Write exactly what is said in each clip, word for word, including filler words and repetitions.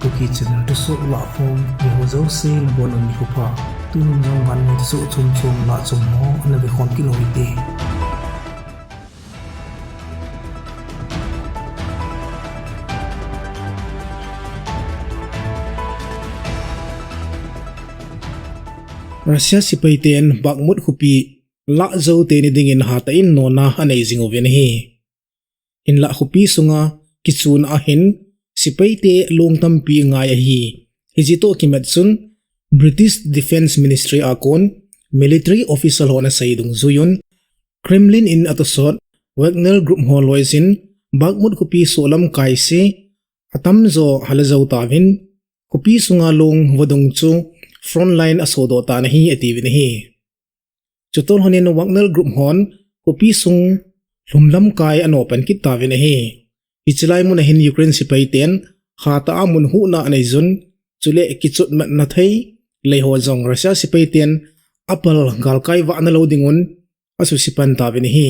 Kuki channel thusoh lahkhom mi ho jouse nabonun nikho pha. Tunin jong vannoi thusoh chomchom lahchom ho ana vekhom kit u hite. Russia sepai ten Bakhmut khopi lah jou teni dingin hatah in nona anei jing uvin ahi. Hinlah khopi sunga kichun ahin sepai te long tampi ngai ahi. Hiche toh kimat chun British Defence Ministry a kon military official hon asei dungjuiyun Kremlin in atosot Wagner Group ho loiyin Bakhmut khopi solam kaise atamjo hala jou tauvin khopi sunga long vadung chu frontline asodoh tan ahi atiuvin ahi. Chutolhonin Wagner Group hon khopi sung lhumlam kai anopan kit tauvin ahi. Hiche lai mun ahin Ukraine sepai ten hatah a mun huhna aneiyun, chule kichotmatna thei lei ho jong Russia sepai ten apal galkai vah nalou dingun asuse pan tauvin ahi.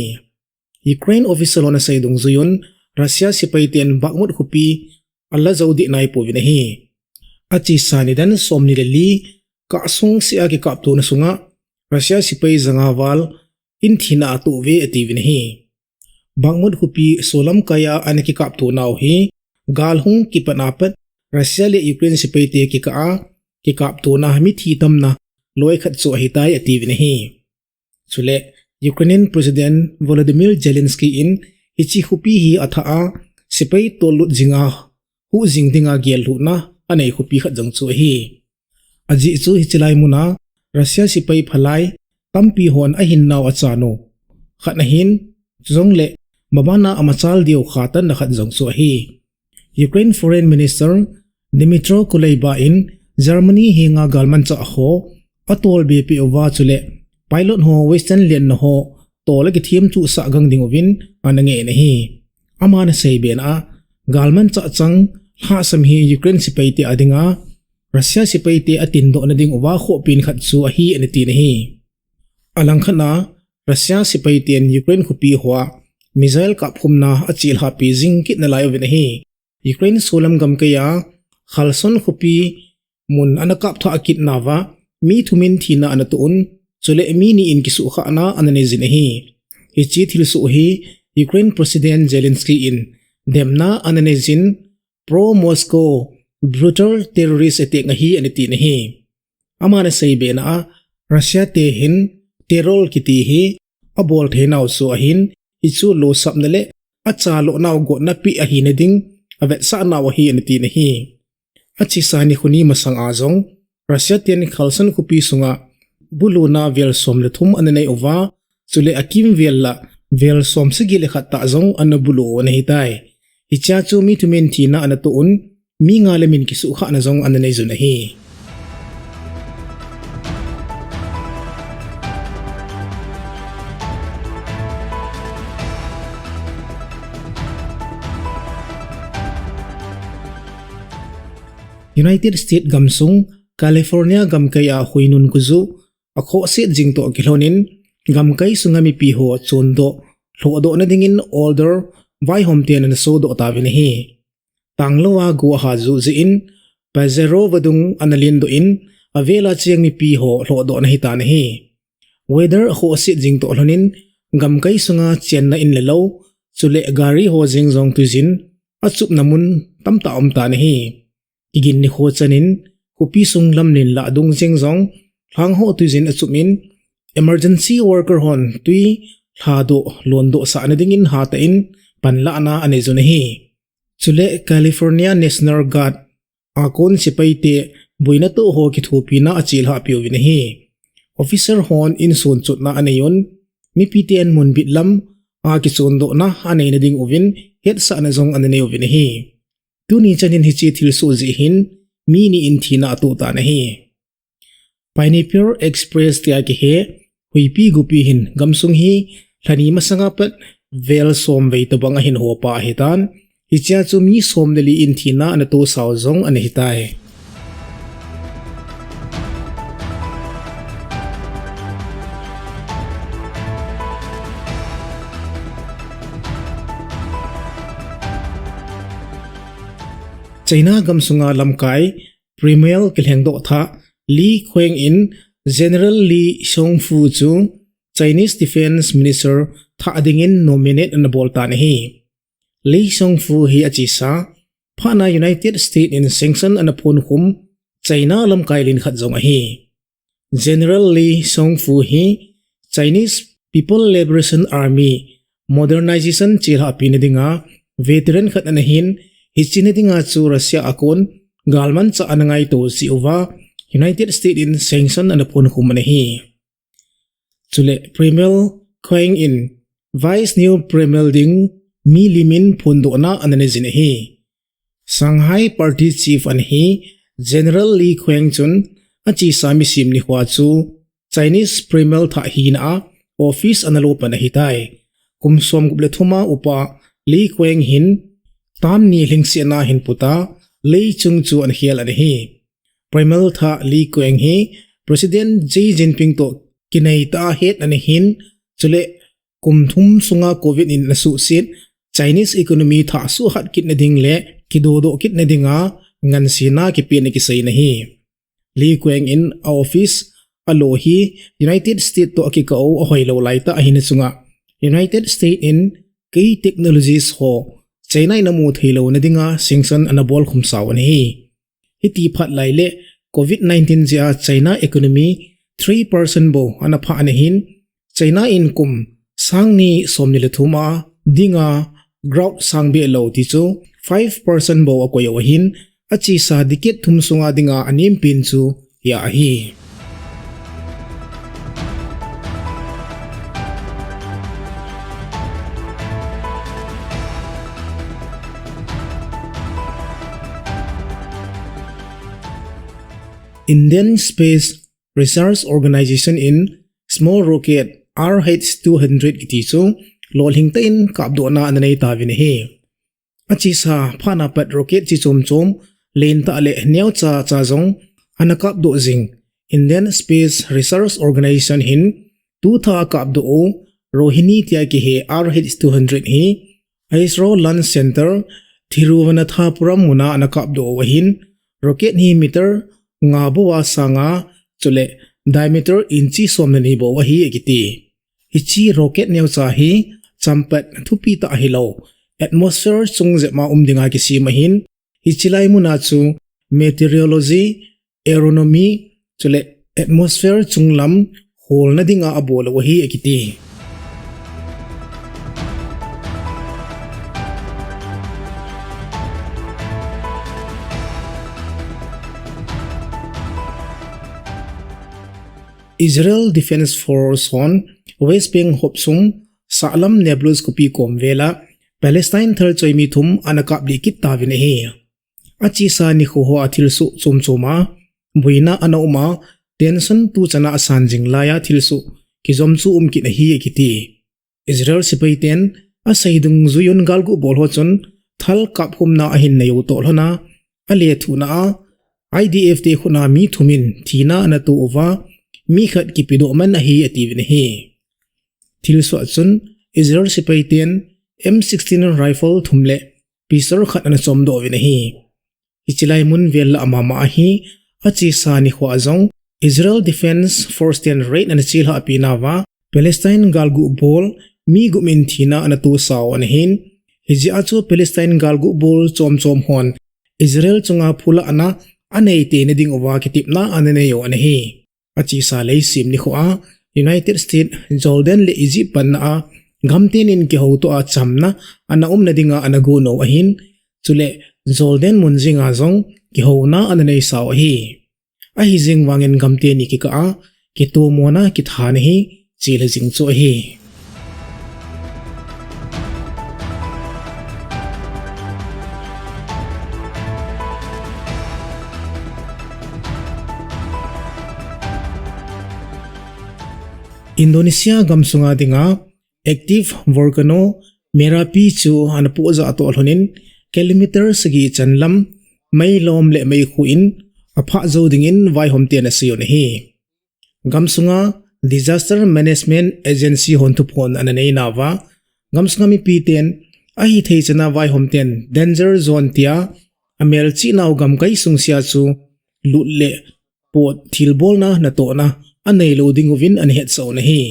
Ukraine official hon asei dungjuiyun Russia sepai ten Bakhmut khopi ala jou deh naipouvin ahi. Achesa nidan somni le li kah sung sea kikaptona sunga Russia sepai janga val in thina atoh uve atiuvin ahi. Bakhmut khopi solam kaiya ana kikaptonau hi gal hung kipat apat Russia le Ukraine sepai te kikah a kikaptona mithi tamna loi khat chu ahitai atiuvin ahi. Chule Ukrainian President Volodymyr Zelensky in hiche khopi hi athah a sepai tollut jinga huhjing dinga gellhuhna anei khopi khat jong chu ahi. Ajeh chu hiche lai muna Russia sepai phalai tampi hon ahinnau achan u khat ahin, chujongle mabana amachal diu kha tanna khat jong chu ahi. Ukraine Foreign Minister Dmytro Kuleba in Germany henga galmanchah ho atolbe peh uva chule pilot ho Western lenna ho tol akithem chuhsah gang ding uvin ana ngehna ahi. Aman aseibe na a, galmanchah chang lhahsam hi Ukraine sepai te adinga Russia sepai te atindoh nading uva khohpen khat chu ahi anatin ahi. Alangkhat a, Russia sepai ten Ukraine khopi hoa missile kapkhumna achelhahpi jing kit nalai uvin ahi. Ukraine solam gamkaiya Kherson khopi mun ana kapthah kit nauva mi thum in thina anatoh un, chule mi ni in kisuhkhahna ana neijin ahi. Hiche thilsoh hi Ukraine President Zelensky in demna ana neijin pro-Moscow brutal terrorist attack ahi anatin ahi. Aman aseibe na a, Russia te hin terror kiti hi abol theinau chu ahin, hichu losapna le achalohnau gotna peh ahina ding avetsah nau ahi anatin ahi. Achesa nikho ni masanga jong Russia ten Kherson khopi sunga buluna vel som le thum ana nei uva, chule akimvel lah vel som sagi le khat tah jong ana bulu u ana hitai. Hichea chu mi thum in thina anatoh un, mi nga le min kisuhkhahna jong ana neijun ahi. United States gamsung California gamkaiya huinun kuju akhohset jing toh kilhonin gamkai sunga mipi ho chondoh, lhohdohna dingin older vaihom ten ana sodoh tauvin ahi. Tanglouva go aha juh jeh in Pajero vadung ana lendoh in avela cheng mipi ho lhohdohna ahitan ahi. Weather akhohset jing toh lhonin gamkai sunga chenna in le lou, chule gari ho jeng jong tuijin achupna mun tamtah aumtan ahi. Kigin nikho chanin khopi sung lamlen lah dung jeng jong lhangho tuijin achup in emergency worker hon twi lhadoh londohsahna dingin hatah in panlahna aneijun ahi. Chule California National Guard a kon sepai te boina toh ho kithopina achelhahpi uvin ahi. Officer hon insung chotna aneiyun, mipi ten munbit lam a kichondohna aneina ding uvin hetsahna jong ana nei uvin ahi. Tuni chanin hiche thilsoh jeh hin mi ni in thina atoh tan ahi. Pineapple Express tia kihe huipi gupi hin gamsung hi lhani masanga pat vel somvei tobang ahin hopa ahitan, hichea chu mi som le li in thina anatohsau jong ana hitai. China gamsunga lamkai Premier kilhengdoh thah Li Qiang in General Li Qiangfu chu Chinese Defence Minister thah dingin nominate ana bol tan ahi. Li Qiangfu hi achesa, phatna United States in sanction ana phonkhum China lamkai len khat jong ahi. General Li Qiangfu hi Chinese People Liberation Army modernization chelhahpi na dinga veteran khat ana hin, hiche na dinga chu Russia a kon galmanchah ana ngaito jeh uva United States in sanction ana phonkhum ana hi. Chule Premier Qiang in Vice new Premier ding mi li min phondohna ana nei jin ahi. Shanghai Party Chief ana hi General Li Qiang chun achesa misim nikhoa chu Chinese Premier thah hina a office ana lopan ahitai. Kum somgup le thum a upa Li Qiang hin term ni lhingsetna hin puta, Li Qiang chu ana khel ana hi. Premier thah Li Qiang hi President Xi Jinping toh kinai tah a het ana hin, chule kum thum sunga Covid in ana suhset Chinese economy thah suhhat kit na ding le kidodoh kit na dinga ngansena kipen a kisei ana hi. Li Qiang in a office alo hi United States toh akikah u ahoilou laitah ahina chunga United States in kei technologies ho China in amu theilou na dinga sanction ana bolkhum sau ana hi. Hiti phat lai le Covid nineteen jeh a China economy three percent bou ana phah ana hin, China in kum sang ni somni le thum a dinga growth sang behlou ti chu five percent bou akoi u ahin, achesa decade thum sunga dinga anempen chu hia ahi. Indian Space Research Organization in small rocket R H two hundred kiti chu lolhing tah in kapdohna ana nei tauvin ahi. Achesa phatna pat rocket chi chom chom, lentah le neocha cha jong ana kapdoh jing Indian Space Research Organization hin tutha kapdoh u Rohini tia kihe R H two hundred hi ISRO Launch Center Thiruvananthapuram muna ana kapdoh u ahin, rocket hi meter nga bou a sanga, chule diameter inchi somleni bou ahi akiti. Hiche rocket neocha hi champat thupi tah ahilou, atmosphere chung jep ma um dinga kisem ahin, hiche lai muna chu meteorology, aeronomy, chule atmosphere chunglam holna dinga abol u ahi akiti. Israel Defense Force hon West Bank hopsung sahlam Nablus khopi kom vela Palestine thalchoi mi thum ana kaplih kit tauvin ahi. Achesa nikho hoa thilsoh chom choma boina ana um a, tension tuchana asan jing laiya thilsoh kijom chu um kit ahi akiti. Israel sepaiten asei dungjuiyun galguh bol ho chun thal kapkhumna ahin nei u toh lhona, alethuhna a IDF te khutna mi thum in thina ana to uva, mi khat kipedoh man ahi atiuvin ahi. Thilsoh a chun Israel sepaiten M sixteen rifle thum le pistol khat ana chomdoh uvin ahi. Hiche lai mun vel lah a mama ahi, achesa nikhoa jong Israel Defense Force ten raid ana chelhahpi nauva, Palestine galguh bol mi gup in thina ana tosau ana hin, hijeh a chu Palestine galguh bol chom chom hon Israel chunga phulahna anei tei na dinguva kitepna ana nei u ana hi. Achesa leiset nikhoa United States, Jordan le Egypt panna a gamtenin kihoutoh a chamna ana umna dinga ana gon u ahin, chule Jordan mun jenga jong kihouna ana neisau ahi. Ahijeng vangin gamteni kikah a kitomona kithana hi chelha jing chu ahi. Indonesia gamsunga dinga active volcano Merapi chu ana pohjah toh lhonin kilometer sagi chanlam meilom le meikhu in aphah jou dingin vaihomten asei u ahi. Gamsunga Disaster Management Agency hon thuphon ana neinauva, gamsunga mipiten ahithei chana vaihomten danger zone tia amelchih nau gamkai sung sea chu lut le pot thilbolna natohna anei lou ding uvin ana hetsah u ahi.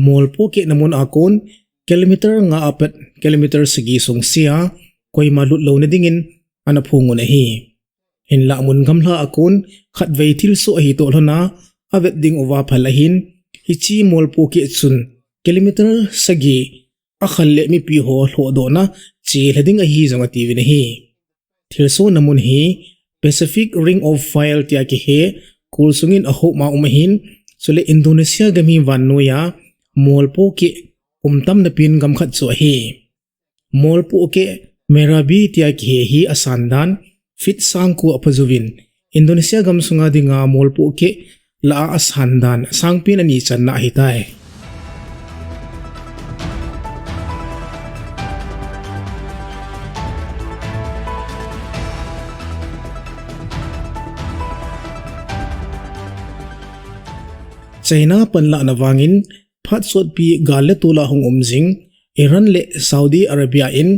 Molpo kehna mun a kon kilometer nga apat kilometer sagi sung sea koima lut louna dingin ana phong u ahi. Hinlah mun gamla a kon khatvei thilsoh ahi toh lhona avet ding uva phal ahin, hiche molpo keh chun kilometer sagi akhal le mipi ho lhohdohna chelha ding ahi jong atiuvin ahi. Thilsohna mun hi Pacific Ring of Fire tia kihe kol sungin ahoma um ahin, chule Indonesia gam hi vannoiya molpo keh umtamna pen gam khat chu ahi. Molpo keh Merapi tia kihe hi asan dan feet sang ko aphajouvin, Indonesia gam sunga dinga molpo keh lah a asan dan asangpen ani channa ahitai. China panlahna vangin phat sotpi gal le tol a hung um jing Iran le Saudi Arabia in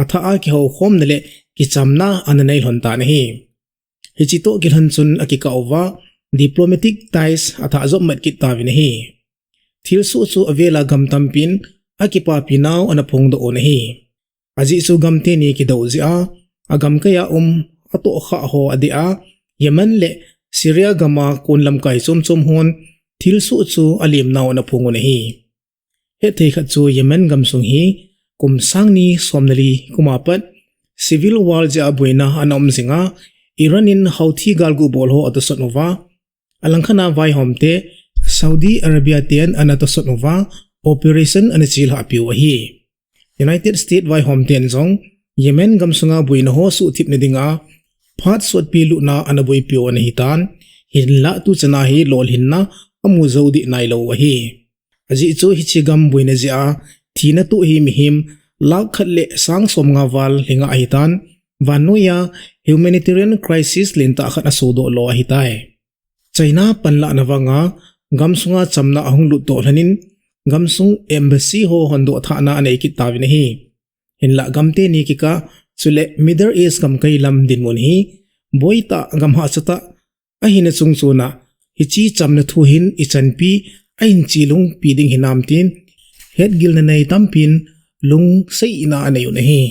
athah a kihoukhomna le kichamna ana nei lhon tan ahi. Hiche toh kilhon chun akikah uva diplomatic ties athah jop mat kit tauvin ahi. Thilsoh chu avela gam tampin akipapi nau ana phongdoh u ahi. Ajeh chu gam teni kidou jeh a, agamkai a um atohkhah ho adeh a, Yemen le Syria gam a kon lamkai chom chom hon thilsoh chu alem nau ana phong u ahi. Hetthei khat chu Yemen gamsung hi kum sang ni som le li kum a pat civil war jeh a boina ana um jing a, Iran in Houthi galgu bol ho atosot uva, alangkhat a vaihom te Saudi Arabia ten ana tosot uva operation ana chelhah piu ahi. United States vaihom ten jong Yemen gamsunga boina ho suhthipna dinga phat sotpi lutna ana boipiu ana hitan, hinlah tuchan a hi lolhinna amu jou dih nailou ahi. Ajeh chu hiche gam boina jeh a thina toh hi mihem lakh khat le sang som nga val lhinga ahitan, vannoiya humanitarian crisis lentah khat asodoh lo ahitai. China panlahna vanga gamsunga chamna ahung lut toh lhonin, gamsung embassy ho hondoh thahna anei kit tauvin ahi. Hinlah gam teni kikah, chule Middle East gamkai lam dinmun hi boitah, gam hahsatah ahina chungchon a, hiche chamna thu hin ichanpi ahin chelungpi ding hinam tin, hetgilna nei tampin lungseina anei u ahi.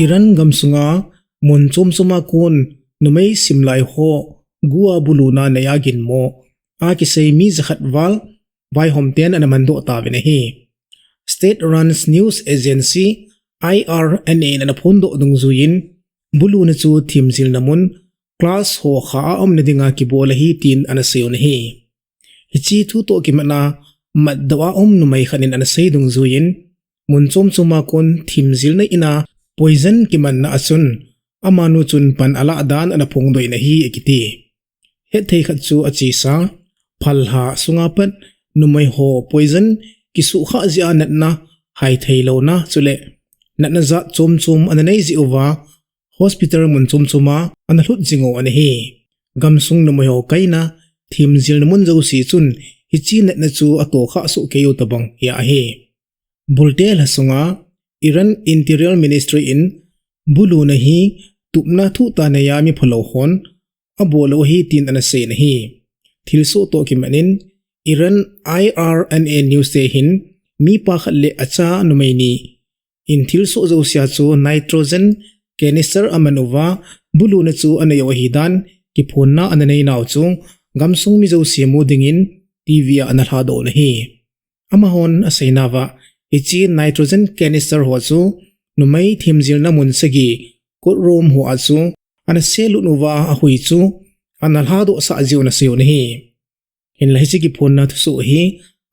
Iran gamsunga mun chom choma kon numei simlai ho gua buluna neiya ginmo akisei mi jakhat val vaihom ten ana mandoh tauvin ahi. State-run news agency I R N A in ana phondoh dungjuiyin, buluna chu themjilna mun class ho kha a umna dinga kibol ahi tin ana seiyu ahi. Hiche thu toh kimatna matdoh a um numei khat in ana sei dungjuiyin, mun chom choma kon themjilna ina poison kimanna a chun amanu chun pan alah dan ana phongdoh in ahi akiti. Hetthei khat chu achesa, phalha sunga pat numei ho poison kisuhkhah jeh a natna haithei louna chule natna jat chom chom ana nei jeh uva hospital mun chom choma ana lhut jing u ana hi. Gamsung numei ho kaina themjilna mun jouse chun hiche natna chu atohkhah soh keiyu tabang hia ahi. Bulte lha sunga Iran Interior Ministry in buluna hi tupna thuh tah neiya mi phalou hon abol u ahi tin ana seiyin ahi. Thilsoh toh kimat in Iran I R N A news te hin mipa khat le acha numei ni in thilsoh jousea chu nitrogen canister aman uva buluna chu anei u ahi dan kiphonna ana neinau chu gamsung mi jouse mu dingin T V a ana lhadoh u ahi. Amahon aseinauva, hiche nitrogen canister ho chu numei themjilna mun sagi courtroom ho a chu ana selut uva ahui chu ana lhadohsah jiu ana seiyu ahi. Hinla hiche kiphonna thusoh hi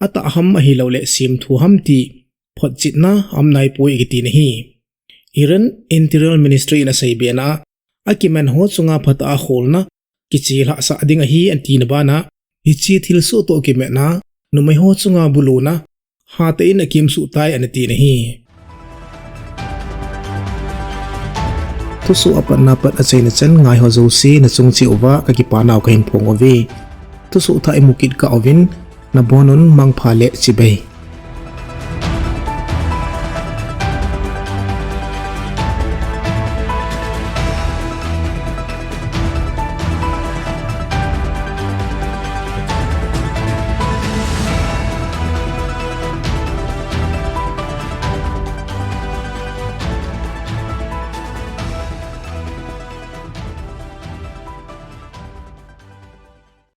atah ham ahilouleh semthu ham ti photchetna aum naipoi akiti ahi. Iran Interior Ministry in asei bena, akiman ho chunga phatah a kholna kichelhahsah ding ahi atina bana, hiche thilsoh toh kimatna numei ho chunga buluna hatah in akimsuh tai ana ti ahi. Thusoh apatna pat achaina chan ngaiho jouse nachung cheh uva kakipanau kahin phong uve. Thusoh thah imu kit kah uvin, nabonun mangpha le chibai.